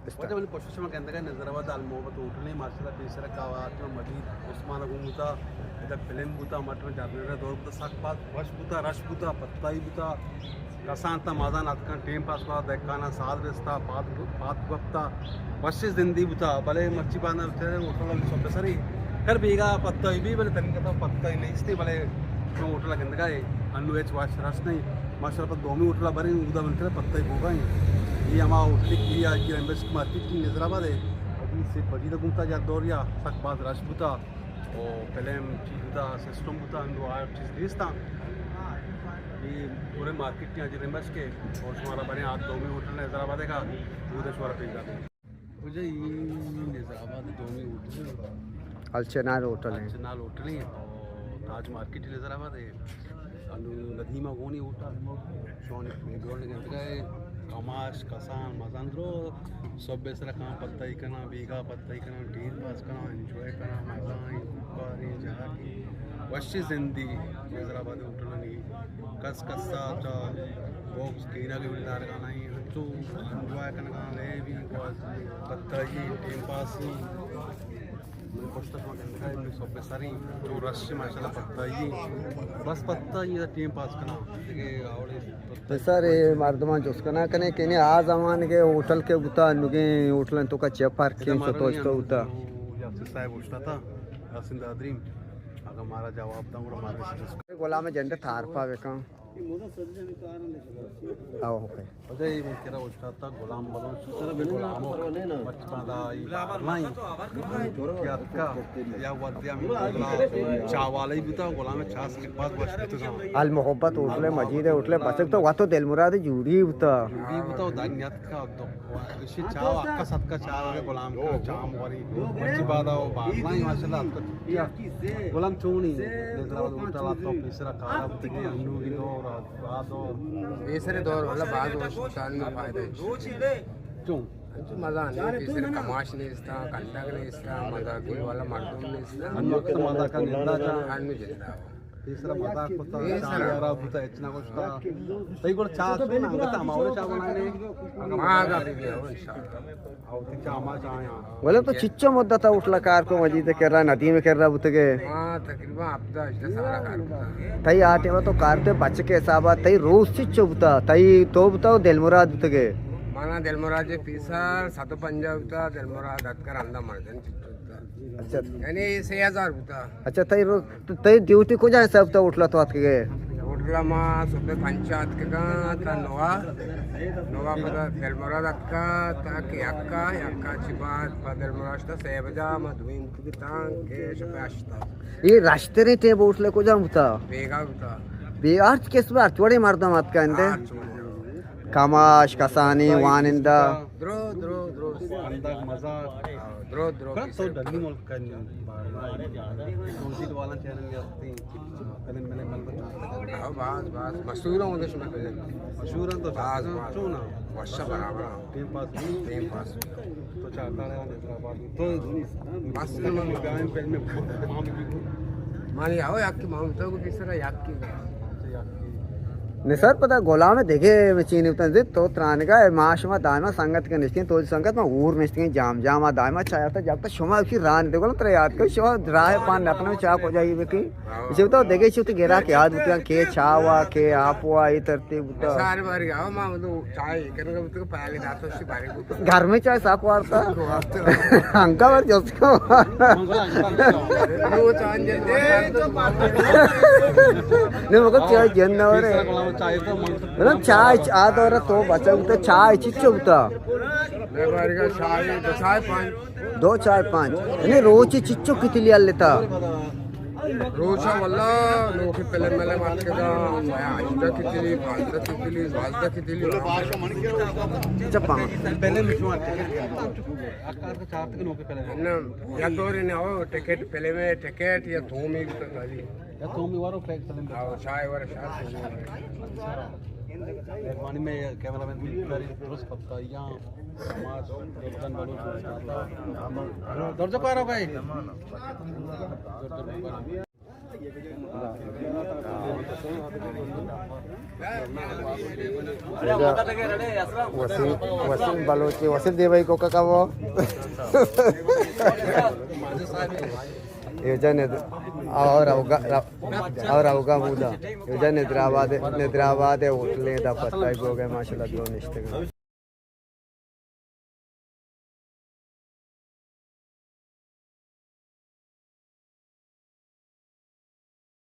واجہ منی پشت شما گندگا نظر آباد المحبت ہوٹل ایں، ماشاءاللہ پیسرا کاوات مجید عثمان گون بوتا، ادا فلم بوتا، مٹ میں جرنیٹر دور بوتا، سک باز وش بوتا، رش بوتا، پتائی بوتا، کسان تا مزان اتکن ٹیم پاس کتا، دہکانا سال رستا، پاد پاد گپتا، وش زندگی بوتا، بلے مرچی بانا بچارے ہوٹل سب سری کر بیگا پتائی بھی، بلے تنی کتا پتائی نہیں استے، بلے ہوٹل گندگا ہے، انو ایچ وش رش نہیں۔ ماشاءاللہ، پہ دومی ہوٹل ءَ بریں، اودا من کرا پتہ ءَ بوگا ایں۔ یہ ہما ہوٹل کی آج کی ایمبیسک مارکیٹ کی نظر آباد ہے۔ ابھی سے بجی دا گھومتا جا دوریا، سک باز رش بوتا۔ او فلم چیز بوتا، سسٹم بوتا، اندو آ چیز دیستا۔ یہ پورے مارکیٹ کی آج ایمبیسک کے، اور شمارا بریں آج دومی ہوٹل نظر آباد ہے کا، اودا شمارا پیش داتے۔ واجہ اے نظام آباد دومی ہوٹل ایں۔ الچنار ہوٹل ایں۔ الچنار ہوٹل ایں اور تاج مارکیٹ نظر آباد ہے۔ انو ندیمہ گونی ہوٹل۔ شون بیک گراؤنڈ گندگا ہے۔ کماش، کسان، مزان درو۔ صبح سرا کام پتائی کنا، بیگا پتائی کنا، ٹیم پاس کنا، انجوائے کنا، مزہ ایں، کوکاری جاگی۔ وشی زندگی نظر آباد ہوٹلانی۔ کس کسا چا باکس کینا کے بڑی دار گانا ہی، ہنچو انجوائے کنگا لے بھی، پتہ ہی ٹیم پاس ہی۔ من پشت شما گندگا ہے، سب سری تو رش ماشاءاللہ پتہ ہی۔ بس پتہ ہی ٹیم پاس کنا۔ دیکھے آوڑے پتہ ہی۔ سر، اے مردمان جست کنا کنے کہ نے آ زمان کے ہوٹل کے بوتا، انوگے ہوٹل تو کا چے فرق ہے، سو تو اس تو ہوتا۔ یاسین صاحب پوچھتا تھا، یاسین دادریم، اگر ہمارا جواب دا، اور ہمارے غلام جنڈ تارپا بکن۔ او، اوکے۔ اجے من کرا استاد تا غلام بلوچ، غلام بچپن دا ای بارلائی کہ اتکا یا وقتی ہمیں چاوالی بوتا، غلام چاس کے پاس بس بوتا۔ المحبت ہوٹل مجید ہے، ہوٹل بچک تو واتو دل مراد جوڑی بوتا۔ جوڑی بوتا، دنیات کا دو۔ اشی چاو اکا ستکا چاو اگے غلام کا چام وری۔ مرچی بادا او بارلائی ماشاءاللہ اتکا چکیا۔ غلام چونی نظر آباد ہوٹل آتا پیسرا کارا بوتگی انو گی دور آ دور۔ پیسرے دور والا باز وش شان میں فائدہ ہے۔ چون؟ انچو مزہ نہیں، پیسرے کماش نیستا، کنڈک نیستا، مزہ کوئی والا مردم نیستا۔ انو وقت مزہ کا نندا جا۔ انو جندا۔ تیسرا مزاق کتا، تیسرا۔ چاہ یارا بوتا، اچنا گوشتا۔ تئی گوڑ چاہ سو نا، انگت ہماورے چاہ بنائے نے۔ ما آگا بھی گیا ہوں، انشاءاللہ۔ او تی چاہ ما چاہ یہاں۔ ولے تو چچو مدت ہوٹل کار کو مجید کرا، ندیم کرا بوتگے۔ ہاں، تقریباً ہفتہ ہجدہ سال کار کتا۔ تئی آ ٹائم تو کار تے بچ کے حسابا، تئی روز چچو بوتا، تئی تو بوتا و دل مراد بوتگے۔ مانا دل مراد جے پیسر، صد و پنجاہ بوتا، دل مراد اتکر ہندا مردن چچو بوتا۔ اچھا۔ یعنی سے ہزار بوتا۔ اچھا، تئی رو-، تو تئی ڈیوٹی کجا حساب تا ہوٹل تو اتکگے؟ ہوٹل ما صبح پنچ اتکگا تا نوا، نوا پدا دل مراد اتکا تا کہ یکا، یکا چی بعد پدا دل مراد شتا سے بجا ما دویم اتکگی تاں کہ شپ ہشتا۔ یہ رشتریں ٹیم ہوٹل کجا بوتا؟ بیگا بوتا۔ بے ہرچ قسم ہرچ وڑے مردم اتکا اندے؟ ہرچ وڑے۔ کماش، کسانی، وانندہ۔ درو، درو، درو۔ انداز مزاق۔ درو، درو۔ کن تو ڈنی ملک کن بار بار۔ کون سی والا چینل میں آتے ہیں؟ کدن میں نے ملک۔ ہاں، باز، باز۔ مشہور ہوں گے شما کدن۔ مشہور ہیں تو باز، باز۔ چون نا؟ وشا برابر ہوں۔ Time pass. Time pass. تو چاہتا ہے حیدرآباد میں۔ تو بس۔ مانی آؤ، یک مانگتا کو پیسرا یک کی۔ نثار پدا غلام دگہ چینی بوتن زد تو ترانگا ما شما دائما سنگت کے نشتیں، تو سنگت ما اور نشتیں جام جام دائما چایا تا جب تا شما کی ران دے گل ترا یاد کر شما راہ پان نکنے چا کو جائی بکی۔ جب تو دگہ چوت گرا کے یاد بوتن کے چا وا کے آپ وا ای ترتیب بوتا۔ سارے بار گیا ما تو چائے کرنے بوتن پہلے داتو سی بارے۔ گھر میں چائے ساک وارتا۔ انکا ور جس کو۔ نے مگا چائے جن نہ ورے۔ مطلب چائے چ-، آ دور تو بچا بوتا، چائے چچو بوتا۔ دو چائے پانچ۔ یعنی روچ چچو کتلی لیتا۔ روچا واللہ لوگ پہلے ملے مات کے دا، ہجدہ کتلی، پانزدہ کتلی، دوازدہ کتلی۔ چپا۔ پہلے مشوار ٹکٹ۔ نہ، یا تو رے نہ ہو، ٹکٹ، پہلے میں ٹکٹ یا تو میں بھی تو خالی۔ یا تو میں وارو پیک پہلے میں۔ ہاں، چائے وارو شاہ۔ مہربانی میں کیمرہ مین بھی کاری درست پکتا یا۔ درجہ کار ہو گئے۔ وسیم، وسیم بلوچی، وسیم دیوئی کو کا وہ۔ یہ جن اور اوگا، اور اوگا مودا۔ یہ جن حیدرآباد، حیدرآباد ہوٹلیں دا پتہ ہی ہو گئے، ماشاءاللہ دو نشتے گئے۔